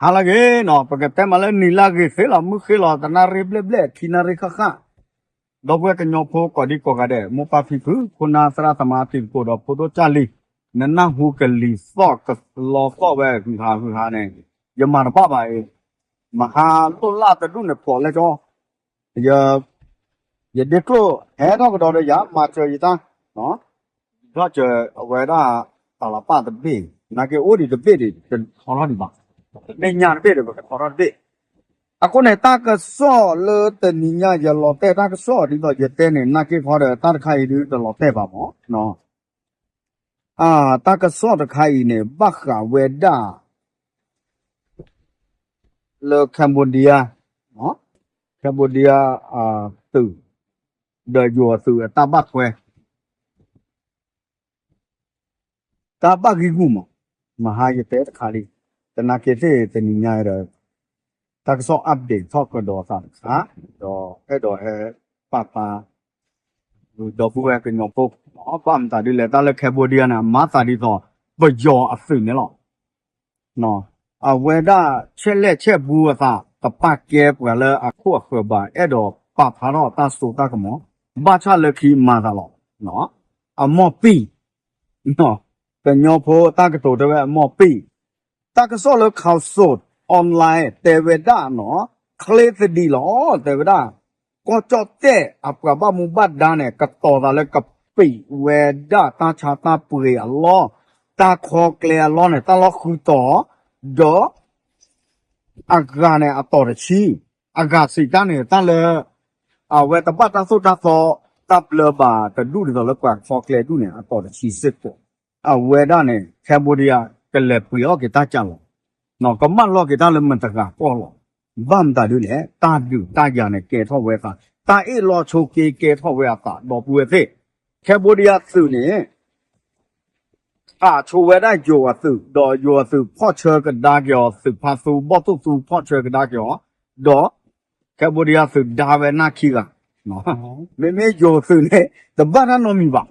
ဟါလၢအဂ့ၤနီၤ, ပကတဲမးလၢနံၤလၢအဂ့ၤသ့လီၤ, မုၢ်ဃ့လီၤ တနၣ်ရံၣ်ဘျဲၣ်ဘျဲၣ် ခံနၣ်ရံၣ်ဃၣ်ဃၣ်, ဒီပုၢ်ဝဲၢ်ကညီဖိကိးဒံကိးဂၤဒဲး, မိၢ်ပၢ်ဖံဖု ခိၣ်နၢ်သရၣ်သမါတံၤသကိးဒီးဖိဒိၣ်ကၢ်လံၤ, နနၢ်ဟူကလံၤသီၣ်ကလီသီၣ်ဝဲ ဟုဟးဟုဟးန့ၣ်, ယမၤတဘၣ်ဘၣ်အံၤ, မဟါလိၣ်လၢ်တဒူၣ်န့ၣ် ဖျိးလဲၣ်ကၠီ ယဒ့ကျိၣ်ဟဲထီၣ်ကဒီးဒီးယၤ မၤစၢၤယတၢ်, ထီၣ်စၢၤအဝဲဒၣ် တၢ်လီၤပၢ်တဘ့ၣ်, နာ်က့အိၣ်ဒံးတဘ့ၣ်ဒံး တထီထီၣ်ဒံးဘၣ်, တဘ့ၣ်ညါတဘ့ၣ်ဒီး ပကထီထီၣ်တဘ့ၣ်. အဃိန့ၣ် တၢ်ကစီၣ်လၢတနံၤညါယလီၤတဲာ်တၢ်ကစီၣ်ဒ်သိးယတဲန့ၣ် နာ်က့ခီဒီး တၢ်တခါအံၤဒုးတလီၤတဲာ်ဘၣ်မး တၢ်ကစီၣ်တခါအံၤန့ၣ် ဘၣ်ဃးဝဲဒၣ် လၢ Cambodia, Cambodia သုး ဒီးယိၤအသုးအတၢ်ဘၣ်ထွဲ တၢ်ဘၣ်ဂံၢ်ဂူာ်မး, မဟါယတဲတခါလံ, သနာ်က့သ့ၣ်တနံၤညါဒီး တၢ်ကစီၣ် update ထီၣ်ကဒီးသးတခါ, ဒီးအဲၣ်ဒိးဟဲပာ်ဖျါ ဒီပုၢ်ဝဲၢ်ကညီဖိ, ဘၣ်မတၤဒ်လဲၣ် တၢ်လၢ Cambodia န့ၣ် အမၤသးဒ်သိး ပယီၤအသုးန့ၣ်လီၤ. အဝဲဒၣ်ဆဲးလဲၣ်ဆဲးဘူးအသး တပာ်ကဲပှၤလၢအခိၣ်အဃၢၤဘၣ် အဲၣ်ဒိးပာ်ဖျါထီၣ်တၢ်စိတၢ်ကမီၤ, ဘၣ်ဆၣ်လၢခံမၤသးလီၤ. အမိၢ်ပံၢ် ကညီဖိတၢ်ကတိၤတဲဝဲအမိၢ်ပံၢ်, တၢ်ကစီၣ်လၢ Khaosod Online တဲဝဲဒၣ်နီၤ, ချ့သဒံးလီၤ တဲဝဲဒၣ်, ကီၢ်ကၠီၣ်တဲၣ်အပှၤဘၣ်မူဘၣ်ဒါန့ၣ် ကတီၤသးလၢကပံာ်ဝဲဒၣ်တၢ်ဆါတၢ်ပှ့ၤအလီၢ်, တၢ်ခီကျဲအလီၢ်န့ၣ် တၢ်လီၢ်ဃုတီၤ, ဒီး အဂၤန့ၣ် အတီၤတဆံ, အဂၤစံးတၢ်န့ၣ် တၢ်လၢ အဝဲတဘၣ်တၢ်သိၣ်တၢ်သီ တၢ်ဘျၢဘၣ်တဒူၣ်ဒ်သိးလၢပှၤခီကျဲဒူၣ်န့ၣ် အတီၤတဆံစ့ၢ်ကီး, အဝဲဒၣ်န့ၣ် Cambodia ကလဲၤပှ့ၤအီၣ်က့ၤတၢ်ကၢ်လီၤ, ကမၢလီၤက့ၤတၢ်လၢမတၤတဂၤကီၢ်လီၤ, ဘၣ်မတၤဒ်လဲၣ် တၢ်ဒုးတၢ်ယၤန့ၣ် ကဲထီၣ်ဝဲအသး, တၢ်အ့ၣ်လိာ်ဆိးက့ကဲထီၣ်ဝဲအသး ဒီပုၢ်ဝဲၢ်သ့ၣ်, Cambodia သုးန့ၣ် ခးဆိဝဲဒၣ်ယိၤအသုး, ဒီးယိၤအသုးဖီၣ်ဆၢကဒါက့ၤအီၤ, သုးဖါသူဘီၣ်သိၣ်သူဖီၣ်ဆၢကဒါက့ၤအီၤ, ဒီး Cambodia သုးဒါဝဲနၢ်ခံဂၤ, မ့မ့ၢ်ယိၤသုးန့ၣ် တဘၣ်တၢ်နီတမံၤဘၣ်,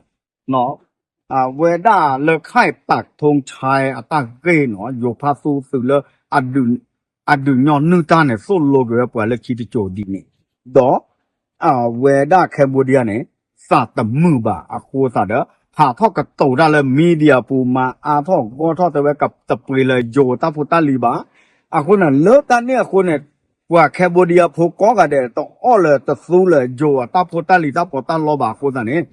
အဝဲဒၣ်လၢခဲအံၤ ပာ်ကထိဆဲအတၢ်ဂ့ၢ်နီၤ, ယိၤဖါသူသုးလၢ အဒုးညီနုၢ်တၢ်န့ၣ် သိၣ်လိက့ၤဝဲပှၤလၢခံတစိၤဒ်န့ၣ်, ဒီး အဝဲဒၣ် Cambodia န့ၣ် သးတမုာ်ဘၣ်အဃိသတးဒီး ဟးထီၣ်ကတိၤတၢ်လၢ media ပူၤ မၤအါထီၣ်ဂီၢ်ထီၣ်တဲဝဲ ကတပှ့ၤလၢယိၤတၢ်ဖိတၢ်လံၤဘၣ်. အဃိန့ၣ် လၢတၢ်န့ၣ်အဃိန့ၣ် ပှၤ Cambodia ဖိကိးဂၤဒဲး တအီၣ်လၢတသူလၢယိၤအတၢ်ဖိတၢ်လံၤတၢ်ပီးတၢ်လီဘၣ်အဃိသတးန့ၣ်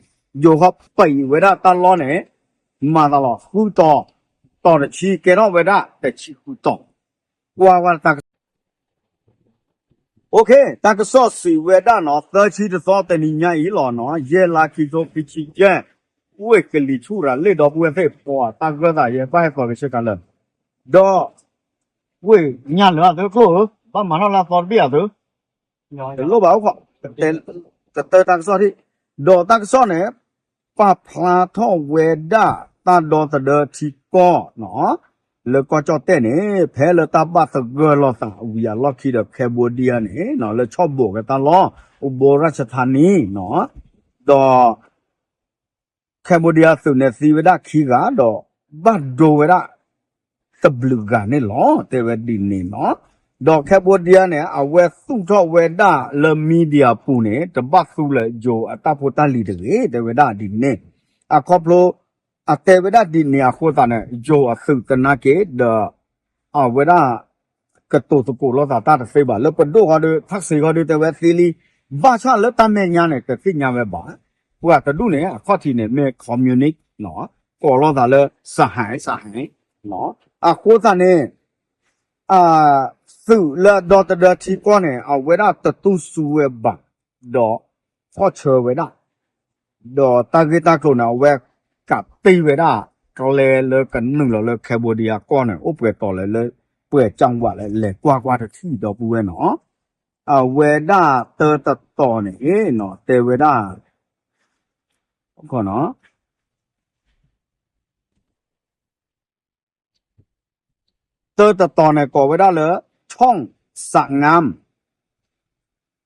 ယိၤဟီပံာ်ဝဲဒၣ်တၢ်လီၢ်န့ၣ် မၤသးလီၤ ဃုတီၤ, တီၤတဆံကဲထီၣ်ဝဲဒၣ်တဆံဃုတီၤ ကွၢ်ဝဲတၢ်ကစီၣ် တၢ်ကစီၣ်စံးဝဲဒၣ်နီၤ သၢဆံတသီတနံၤညါအံၤလီၤနီၤ ယဲၢ်လါခံကထိခံဆံယဲၢ် ဝ့ၢ်ကလံၤဆူၣ်ရၤလ့ၣ်ဒီပုၢ်ဝဲၢ်သ့ၣ် ပှၤတၢ်ဂၢၢ်သးယဲၢ်ဘၣ်ဟဲသီကဆ့ကၤလၢာ် ဒီး ဝ့ၢ်ညၣ်လၢအသုကျိၣ်ဧၢ ဘၣ်မၤထီၣ်လၢအသီတဘ့ၣ်အသု တလိၣ်ဘၣ်အိၣ်ခိး ကတၢၢ်တၢ်ကစီၣ်ထံၣ် ဒီးတၢ်ကစီၣ်န့ၣ် ပာ်ဖျါထီၣ်ဝဲဒၣ်တၢ်ဒီသဒၢထံကီၢ်နီၤ လၢကီၢ်ကၠီၣ်တဲၣ်န့ၣ် ဖဲလၢတၢ်ဘၣ်သဂၢၢ်လိာ်သးဝံၤအလီၢ်ခံဒီး Cambodia န့ၣ် လၢဆီၣ်ဘိးဝဲတၢ်လီၢ် အိၣ်ဘိရၣ်ဆထါနံနီၤ ဒီး Cambodia သုးန့ၣ်သံဝဲဒၣ်ခံဂၤဒီး ဘၣ်ဒိဝဲဒၣ် တဘျုးဂၤန့ၣ်လီၤ တဲဝဲဒ်န့ၣ်နီၤ ဒီး Cambodia န့ၣ် အဝဲသူၣ်ထီၣ်ဝဲဒၣ်လၢ media ပူၤန့ၣ် တဘၣ်သူလၢယိၤအတၢ်ဖိတၢ်လံၤတဂ့ၤ တဲဝဲဒၣ်ဒ်န့ၣ် အခီဖျိ အတဲဝဲဒၣ်ဒ်န့ၣ်အဃိသတးန့ၣ် ယိၤအသုးသနာ်က့ဒီး အဝဲဒၣ် ကတိၤသကိးလိာ်သးတၢ်တသ့ဘၣ် လၢပဒိၣ်ဃီဒီး ထၣ်စ့ဃီဒီးတဲဝဲသ့လံ ဘၣ်ဆၣ်လၢတၢ်မဲာ်ညါန့ၣ် တသ့ၣ်ညါဝဲဘၣ် ပှၤတဒူၣ်န့ၣ် အခီၣ်ထံးန့ၣ် မ့ၢ် communist ကိးလိာ်သးလၢ စဟဲ စဟဲ အဃိသတးန့ၣ် သုးလၢအဒီသဒၢထံကီၢ်န့ၣ် အဝဲဒၣ်တတူၢ်စူဝဲဘၣ် ဒီးဖီၣ်ဆၢဝဲဒၣ် ဒီးတၢ်ဂ့ၢ်တၢ်ကျိၤန့ၣ် အဝဲကးတံၢ်ဝဲဒၣ် ကျဲလၢကနုာ်လီၤလၢ Cambodia ကီၢ်န့ၣ် အိၣ်ပှဲၤတီၤလၢ ပှဲၤကၠၢ်ဝးလၢလဲၤကွၢ်ကွၢ်တထံၣ်ဒီပုၢ်ဝဲၢ်နီၤ အဝဲဒၣ်တၢတတီၤန့ၣ် တဲဝဲဒၣ် တၢတတီၤန့ၣ် ကိးဝဲဒၣ်လၢ Chong Sa Ngam,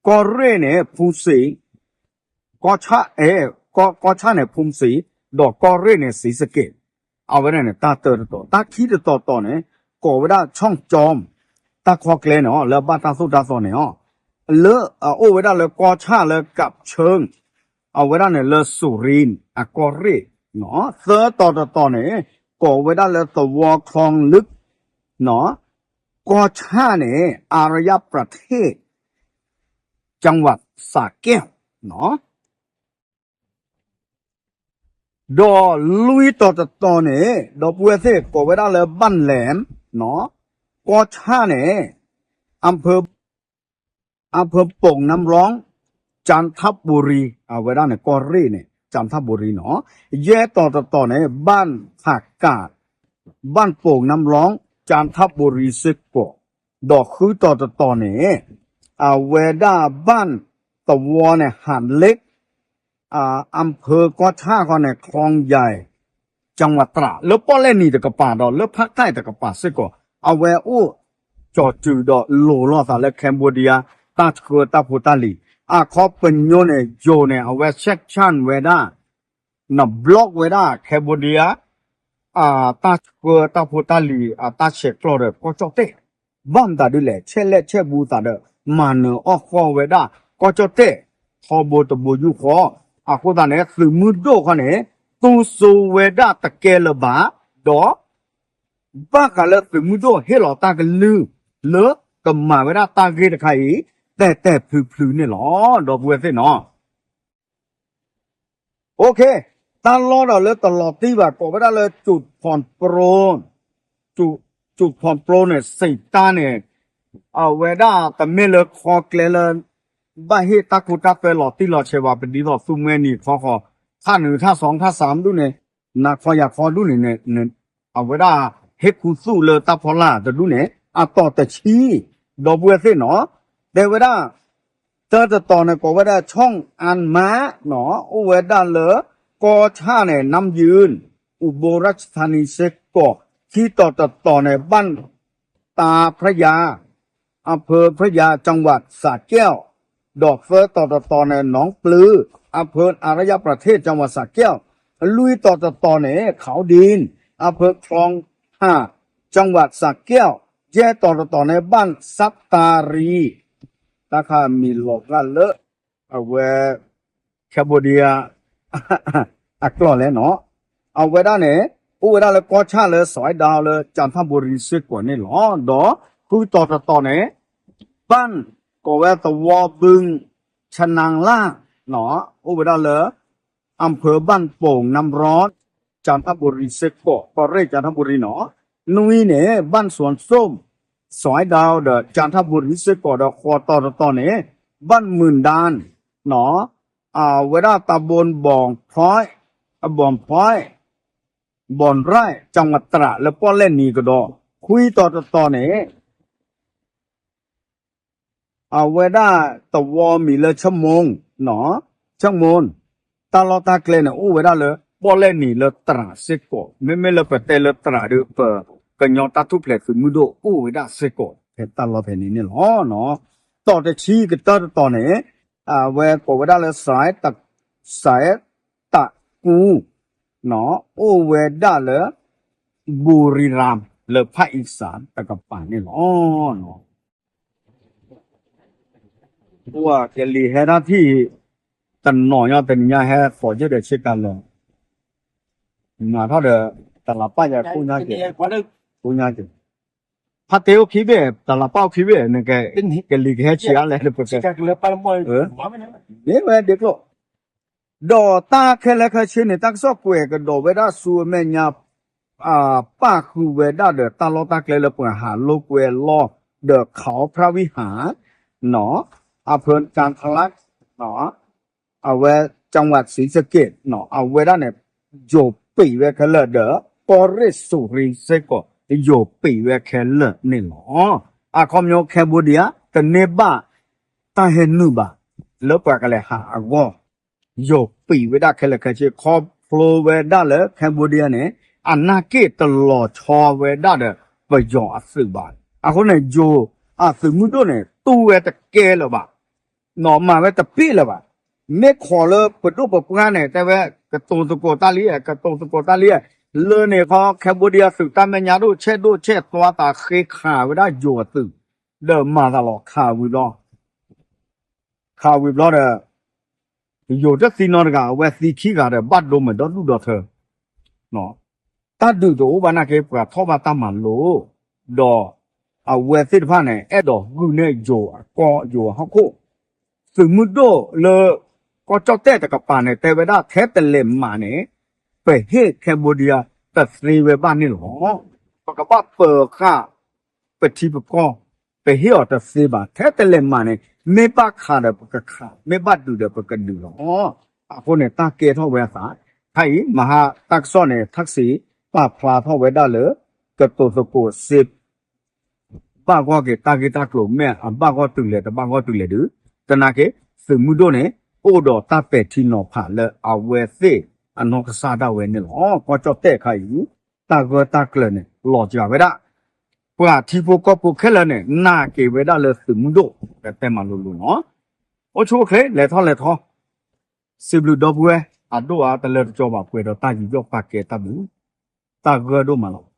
ကီၢ်ရ့ၣ်န့ၣ် ဖူစံ, ကီၢ်ဆၣ်, ကီၢ်ဆၣ်န့ၣ် ဖူစံ, ဒီးကီၢ်ရ့ၣ်န့ၣ် စံစက့း, အဝဲဒၣ်န့ၣ် တၢ်တၢတတီၤ, တၢ်ခံတတီၤတီၤန့ၣ် ကိးဝဲဒၣ် Chong Chom, တၢ်ခီကျဲန့ၣ် လၢအဘၣ်တၢ်သိၣ်တၢ်သီန့ၣ် လၢအအိၣ်ဝဲဒၣ်လၢကီၢ်ဆၣ်လၢကးဆၢၣ် အဝဲဒၣ်န့ၣ်လၢစူၤရံ အကီၢ်ရ့ၣ်, သၢတီၤတတီၤန့ၣ် ကိးဝဲဒၣ်လၢသဝီချီလၢ ကီၢ်ဆၣ်န့ၣ် အါရယပြထ့ၣ် ကၠၣ်ဝးစးကဲၣ် ဒီးလွံၢ်တီၤတတီၤန့ၣ် ဒီပုၢ်ဝဲၢ်သ့ၣ် ကိးဝဲဒၣ်လၢဘၣ်လဲၣ် ကီၢ်ဆၣ်န့ၣ် အဖၢ အဖၢပိာ်နါရီ ကၠၣ်ထၣ်ဘူရံ အဝဲဒၣ်န့ၣ် ကီၢ်ရ့ၣ်န့ၣ် ကၠၣ်ထၣ်ဘူရံနီၤ. ယဲၢ်တီၤတတီၤန့ၣ် ဘၣ်ဖးကး ဘၣ်ပိာ်နါရီ ကၠၣ်ထၣ်ဘူရံစ့ၢ်ကီး, ဒီးဃုတီၤတတီၤန့ၣ် အဝဲဒၣ်ဘၣ်သဝီန့ၣ် ဟးလ့ၣ် အဖၢကီၢ်ဆၣ်ဃီန့ၣ် คลองใหญ่ จังหวัดตราด လၢပီၣ်လဲၣ်နံၤတကပၤဒီး လၢဖးတၢ်တကပၤစ့ၢ်ကီး အဝဲအိၣ်ကၠီၤစုၤဒီးလိၤလိာ်သးလၢ Cambodia တၢ်ဆှၢတၢ်ဖိတၢ်လံၤ အခီပညီန့ၣ် ယိၤန့ၣ် အဝဲ sanction ဝဲဒၣ် န block ဝဲဒၣ် Cambodia အတၢ်ဆှၢတၢ်ဖိတၢ်လံၤ အတၢ်ဆဲးကျိးဒီးကီၢ်ကၠီၣ်တဲၣ်, ဘၣ်မတၤဒ်လဲၣ် ဆဲးလဲၣ်ဆဲးဘူးသးဒီး မၤနၢၤအီၣ်ဃီၣ်ဝဲဒၣ် ကီၢ်ကၠီၣ်တဲၣ် ထီဘိတဘိယူၢ်ဃီ, အဃိသတးန့ၣ် သုးမုၢ်ဒိၣ်ခီန့ၣ် တူၢ်စိဝဲဒၣ်တကဲလၢၤဘၣ်, ဒီး ဘၣ်ဃးလၢသုးမုၢ်ဒိၣ်ဟ့ၣ်လီၤတၢ်ကလုၢ် လၢကမၤဝဲဒၣ်တၢ်ဂ့ၢ်တခါအံၤ တဲာ်တဲာ်ဖျုးဖျုးန့ၣ်လီၤ ဒီပုၢ်ဝဲၢ်သ့ၣ်နီၤ. တၢ်လီၢ်ဒီးလၢတလီၤတံၢ်ဘၣ် ကိးဝဲဒၣ်လၢ ကၠူးဖီၣ်ပရိ ကၠူးဖီၣ်ပရိန့ၣ် စံးတၢ်န့ၣ် အဝဲဒၣ်တမ့ၢ်လၢခီကျဲလၢ ဘၣ်ဟ့ၣ်တၢ်ကူတၢ်ပဲလီၤတံၢ်လီၤဆဲးဘၣ် ပဒ်သိးသူမှဲနံၤခီဃီ ထၣ်နုာ်ထၣ်စီထၣ်စၢ်မဒူၣ်န့ၣ် နၤခီယၤခီဒူၣ်န့ၣ် အဝဲဒၣ်ဟ့ၣ်ခူသူၣ်လၢတၢ်ဖီလာ်တဒူၣ်န့ၣ် အတီၤတဆံ ဒီပုၢ်ဝဲၢ်သ့ၣ်နီၤ, တဲဝဲဒၣ် တၢ်တတီၤန့ၣ် ကိးဝဲဒၣ် ช่องอันม้าနီၤ အိၣ်ဝဲဒၣ်လၢ ကီၢ်ဆၣ်န့ၣ် น้ำยืน อุบลราชธานี စ့ၢ်ကီး, ခံတီၤတတီၤန့ၣ် บ้านตาพระยา อำเภอพระยา จังหวัดสระแก้ว ဒီးသၢတီၤတတီၤန့ၣ် หนองปลือ อำเภออรัญญประเทศ จังหวัดสระแก้ว လွံၢ်တီၤတတီၤန့ၣ် เขาดิน อำเภอคลองหาด จังหวัดสระแก้ว ယဲၢ်တီၤတတီၤန့ၣ် บ้านซับตารี တၢ်ခါမံၤလီၤဂာ်လၢ အဝဲ Cambodia အကျိာ်လဲၣ်နီၤ, အဝဲဒၣ်န့ၣ် အိၣ်ဝဲဒၣ်လၢကီၢ်ဆၣ်လၢ စဲးဒၣ်လၢ ကၠၣ်ထၣ်ဘူရံစ့ၢ်ကီးန့ၣ်လီၤ. ဒီးဃုတီၤတတီၤန့ၣ် บ้าน ကိးဝဲသဝီဘု ชะนังล่า အိၣ်ဝဲဒၣ်လၢ อำเภอบ้านโป่งน้ำร้อน ကၠၣ်ထၣ်ဘူရံစ့ၢ်ကီး ကီၢ်ရ့ၣ်ကၠၣ်ထၣ်ဘူရံနီၤ, နွံန့ၣ် บ้านสวนส้ม စဲးဒၣ်ဒီး ကၠၣ်ထၣ်ဘူရံစ့ၢ်ကီးဒီး ဃိးတီၤတတီၤန့ၣ် บ้านหมื่นดาน အဝဲဒၣ် ตำบลบ่อนพร้อย บ่อนพร้อย บ่อนไร่ จังหวัดตราด လၢပီၣ်လဲၣ်နံၤကဒီး, ခွံတီၤတတီၤန့ၣ် အဝဲဒၣ်သဝီမံၤလၢ ชะมง နီၤ, ชะมง တၢ်လီၢ်တၢ်ကျဲန့ၣ် အိၣ်ဝဲဒၣ်လၢပီၣ်လဲၣ်နံၤလၢတြၤစ့ၢ်ကီး, မ့မ့ၢ်လၢပတဲလၢတြၤဒီး ပကညီတၢ်ထူၣ်ဖျဲးသုးမုၢ်ဒိၣ်အိၣ်ဝဲဒၣ်စ့ၢ်ကီး ဖဲတၢ်လီၢ်ဖဲန့ၣ်န့ၣ်လီၤ. တီၤတဆံကတၢၢ်တတီၤန့ၣ် အဝဲကိးဝဲဒၣ်လၢ စဲးတကူ အိၣ်ဝဲဒၣ်လၢ ဘူရံရၣ် လၢဖၣ်အံစၣ်တကပၤန့ၣ်လီၤ. ပှၤကလံၤဟဲထီၣ်ထံၣ် တနီၤညါတနံၤညါဟဲသီၣ်ယဲၢ်ဒီးဆ့ကၤလၢာ်, မၤထီၣ်ဒီး တလးပၢ်ယၤကိညါက့ၤ, ကိညါက့ၤ, ဖါတ့အိၣ်ခံဘ့ၣ် တလးပၢ်အိၣ်ခံဘ့ၣ် နက ကလံၤကဟဲဆံးအါလဲၣ် မ့ၢ်ဝဲဒ်ကျိၣ် ဒီးတၢ်ခဲလၢာ်ခဲဆ့န့ၣ် တၢ်ကစီၣ်ကွဲးကဒီးဝဲဒၣ်ဆူအမဲာ်ညါ ပာ်ဃုာ်ဝဲဒၣ်ဒီးတၢ်လီၢ်တၢ်ကျဲလၢပှၤဟးလိာ်ကွဲလီၢ်ဒီး เขาพระวิหาร နီၤ, အဖၢ ကၠၣ်ထၣ်လၣ် အဝဲ จังหวัดศรีสะเกษ နီၤ, အဝဲဒၣ်န့ၣ် ယိၤပံးဝဲခဲလၢာ်ဒီး ကီၢ်ရ့ၣ်စူၤရံစ့ၢ်ကီး ယိၤပံးဝဲခဲလၢာ်န့ၣ်လီၤ. အခီပညီ Cambodia တန့ၢ်ဘၣ်တၢ်ဟဲနုာ်ဘၣ် လၢပှၤကလဲၤဟးအဂီၢ် ယိၤပံးဝဲဒၣ်ခဲလၢာ်ခဲဆ့ ခီဖျိဝဲဒၣ်လၢ Cambodia န့ၣ် အနၢ်က့ၣ်တလီၤဆီဝဲဒၣ်ဒီး ပယီၤအသုးဘၣ်. အဃိန့ၣ် ယိၤအသုးမုၢ်ဒိၣ်န့ၣ် တူၢ်ဝဲတကဲလၢၤဘၣ်, နီၤ မၤဝဲတပ့ၢ်လၢၤဘၣ်. မ့ၢ်ခိးလၢပဒိၣ်ပပှၢ်န့ၣ် တဲဝဲ ကတိၤသကိးတၢ်လံ, ကတိၤသကိးတၢ်လံ, လၢန့ၣ်ခီ Cambodia သုးတၢ်မဲာ်ညါဒိၣ်ဆဲးဒိၣ်ဆဲးသွါသးဃ့ခးဝဲဒၣ်ယိၤအသုး ဒီးမၤသးလီၤခးဝံၤဘျီ ခးဝံၤဘျီဒီး ယိၤတသံနီတဂၤ အဝဲသံခံဂၤဒီး ဘၣ်ဒိမ့ၢ်ဒီဒူၣ်ဒီထၢ တၢ်ဒုးတအိၣ်ဘၣ်နာ်က့ ပှၤထီၣ်ဘၣ်တၢ်မၤလိ ဒီးအဝဲသ့ၣ်တဖၣ်န့ၣ် အဲၣ်ဒိးဂုာ်န့ၢ်ယိၤအကီၢ်ယိၤအဟီၣ်ခိၣ် သုးမုၢ်ဒိၣ်လၢ ကီၢ်ကၠီၣ်တဲၣ်တကပၤန့ၣ် တဲဝဲဒၣ်ထဲတလဲၤမၤန့ၣ် ပဟ့ၣ် Cambodia တသ့ဝဲဘၣ်န့ၣ်လီၤ. ပကဘၣ်ပၢၤဃာ် ပထံပကီၢ် ပဟ့ၣ်အီၤတသ့ဘၣ်. ထဲတလဲၤမၤန့ၣ် မ့ၢ်ဘၣ်ခးဒီးပကခး, မ့ၢ်ဘၣ်ဒုးဒီးပကဒုးလီၤ. အဃိန့ၣ် တၢ်ကဲထီၣ်ဝဲအသး ခါအံၤ မဟါတၢ်ကစီၣ်န့ၣ် ထၣ်စံး ပာ်ဖျါထီၣ်ဝဲဒၣ်လၢ ကတိၤသကိးစ့ ဘၣ်ဂီၢ်က့ၤတၢ်ဂ့ၢ်တၢ်ကျိၤ မ့ၢ်အဘၣ်ဂီၢ်တုၤလဲၣ် တဘၣ်ဂီၢ်တုၤလဲၣ်ဒုး သနာ်က့ သုးမုၢ်ဒိၣ်န့ၣ် အိၣ်ဒီးတၢ်ပဲာ်ထံနီၤဖးလၢအဝဲသ့ၣ်အနီၢ်ကစၢ်ဒၣ်ဝဲန့ၣ်လီၤ. ကီၢ်ကၠီၣ်တဲၣ်ခါအံၤ တၢ်ဂၢၢ်တၢ်ကျၢၤန့ၣ် လီၤစှၤဝဲဒၣ် ပှၤထံဖိကီၢ်ဖိခဲလၢာ်န့ၣ် နာ်က့ၤဝဲဒၣ်လၢသုးမုၢ်ဒိၣ် ကတဲမၤလိၤလိၤနီၤ. အိၣ်ဆူၣ်အိၣ်ချ့ လဲၤထီၣ်လဲၤထီ စံးဘျုးဒီပုၢ်ဝဲၢ် အဒိၣ်အါတလၢတကီဘၣ် ပှဲၤဒီးတၢ်ယူးယီၣ်ပာ်ကဲတၢ်ဘျုး တၢ်ဂၢၢ်ဒိၣ်မးလီၤ.